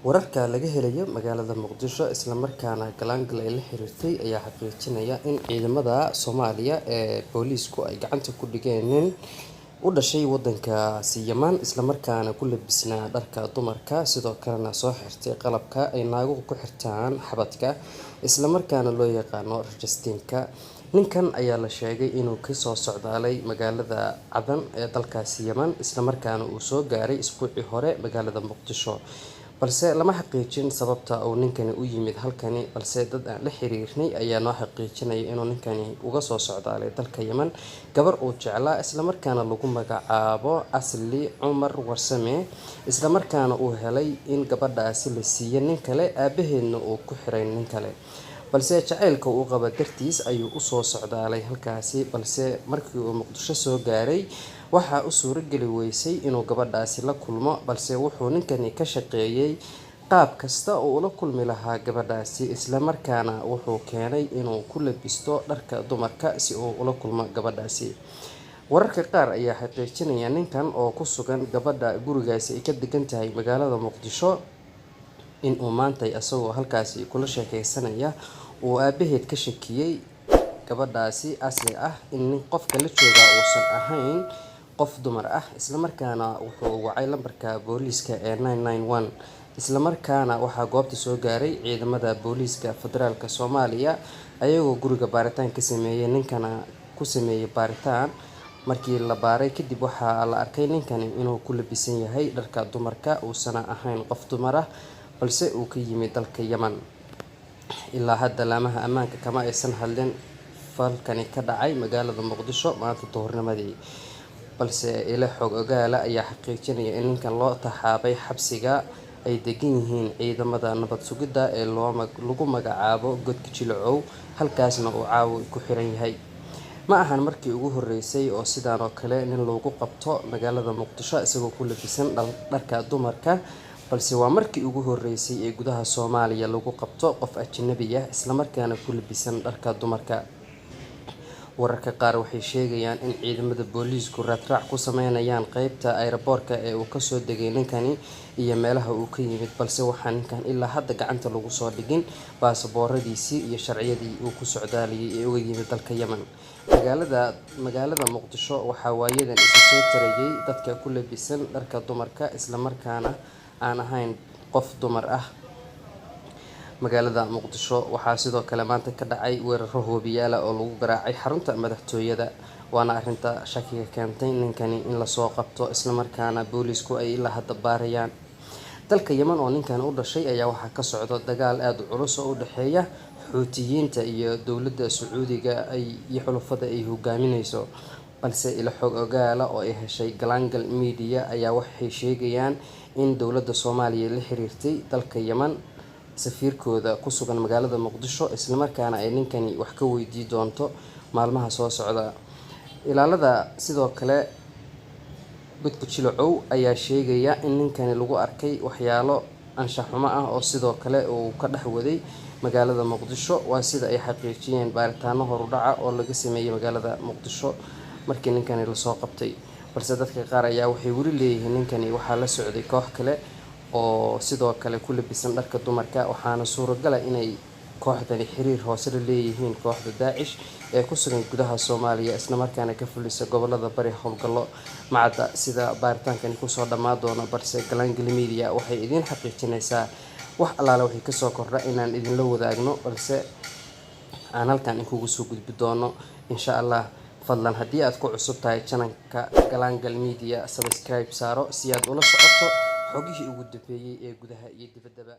Wararka laga helayo magaalada Muqdisho isla markaana galaangal ay la xiriirtay ayaa xaqiijinaya in ciidamada Soomaaliya ee booliisku ay gacanta ku dhigeen nin u dhashay wadankaasi Yaman, isla markaana ku labisnaa dharka dumarka, sidoo kalena soo xirtay qalabka ay naaguhu ku xirtaan xabadka, isla markaana loo yaqaano rajastiinka. Ninkan ayaa la sheegay inuu kasoo socdaalay magaalada Cadan ee dalkaasi Yaman, isla markaana uu soo gaaray isbuucii hore magaalada Muqdisho. Balse lama xaqiijin sababta uu ninkani u yimid halkani, balse dad aan la xiriirnay ayaa noo xaqiijinaya inuu ninkani uga soo socdaalay dalka Yaman gabar uu jeclaa, isla markaana lagu magacaabo Asli Cumar Warsame, isla markaana uu helay in gabadhaasi la siiyay nin kale, aabaheedna uu ku xiray nin kale. Balse jacaylka uu qabo dartiis ayuu usoo socdaalay halkaasi, balse markii uu Muqdisho soo gaaray waxaa u suurageli weysay inuu gabadhaasi la kulmo. Balse wuxuu ninkani ka shaqeeyay qaab kasta oo ula kulmi lahaa gabadhaasi, isla markaana wuxuu keenay inuu ku labisto dharka dumarka si uu ula kulmo gabadhaasi. Wararka qaar ayaa xaqiijinaya ninkan oo ku sugan gabadha gurigaasi ay ka degan tahay magaalada Muqdisho in uu maantay isagoo halkaasi kula sheekeysanaya uu aabaheed ka shakiyay gabadhaasi Asli ah in nin qofka la joogaa uusan ahayn qof dumar ah, isla markaana wuxuu wacay lambarka booliiska ee 991, isla markaana waxaa goobta soo gaaray ciidamada booliiska federaalka Soomaaliya, ayagoo guriga baaritaan ka sameeyay, ninkana ku sameeyay baaritaan. Markii la baaray kadib waxaa la arkay ninkani inuu ku labisan yahay dharka dumarka, uusana ahayn qof dumar ah, balse uu ka yimid dalka Yaman. Ilaa hadda laamaha ammaanka kama aysan hadlin falkani ka dhacay magaalada Muqdisho maanta duhurnimadii, balse ilo xog ogaala ayaa xaqiijinaya in ninkan loo taxaabay xabsiga ay degan yihiin ciidamada nabad sugidda ee lagu magacaabo Godka Jilacow, halkaasna uu caawa ku xiran yahay. Ma ahan markii ugu horeysay oo sidaan oo kale nin loogu qabto magaalada Muqdisho isagoo ku labisan dharka dumarka, balse waa markii ugu horeysay ee gudaha Soomaaliya lagu qabto qof ajnabi ah isla markaana ku labisan dharka dumarka. Wararka qaar waxay sheegayaan in ciidamada booliisku raadraac ku sameynayaan qeybta aeroboorka ee uu kasoo degay ninkani iyo meelaha uu ka yimid, balse waxaa ninkan ilaa hadda gacanta lagu soo dhigin baasabooradiisii iyo sharciyadii uu ku socdaalayay ee uga yimid dalka Yaman. Magaalada Muqdisho waxaa waayadan isa soo tarayay dadka ku labisan dharka dumarka isla markaana aan ahayn qof dumar ah. Magaalada Muqdisho waxaa sidoo kale maanta ka dhacay weeraro hoobiyaala oo lagu garaacay xarunta madaxtooyada, waana arrinta shakiga keentay ninkani in lasoo qabto, isla markaana booliisku ay ilaa hadda baarayaan. Dalka Yaman oo ninkan u dhashay ayaa waxaa ka socda dagaal aada u culus oo u dhexeeya Xuutiyiinta iyo dowladda Sacuudiga iyo xulafada ay hogaamineyso. Balse ilo xog ogaala oo ay heshay Galaangal Media ayaa waxay sheegayaan in dowladda Soomaaliya la xiriirtay dalka Yaman safiirkooda ku sugan magaalada Muqdisho, isla markaana ay ninkani wax ka weydii doonto maalmaha soo socda. Ilaalada sidoo kale Godka Jilacow ayaa sheegaya in ninkani lagu arkay waxyaalo anshax xumo ah oo sidoo kale uu ka dhex waday magaalada Muqdisho. Waa sida ay xaqiijiyeen baaritaano horudhaca oo laga sameeyay magaalada Muqdisho markii ninkani lasoo qabtay. Balse dadka qaar ayaa waxay weli leeyihiin ninkani waxaa la socday koox kale oo sidoo kale ku labisan dharka dumarka, waxaana suuragala inay kooxdani xiriir hoose la leeyihiin kooxda Daacish ee ku sugan gudaha Soomaaliya, isla markaana ka fulisa gobolada bari howlgallo. Macadda sida baaritaankani kusoo dhammaan doono, balse Galaangal Media waxay idiin xaqiijinaysaa wax allaale wixii kasoo kordha inaan idinla wadaagno, balse aan halkan inkugu soo gudbi doono insha Allah. Fadlan haddii aad ku cusub tahay channelka Galaangal Media, subscribe saaro si aad ula socoto xogihii ugu dambeeyay ee gudaha iyo dibaddaba.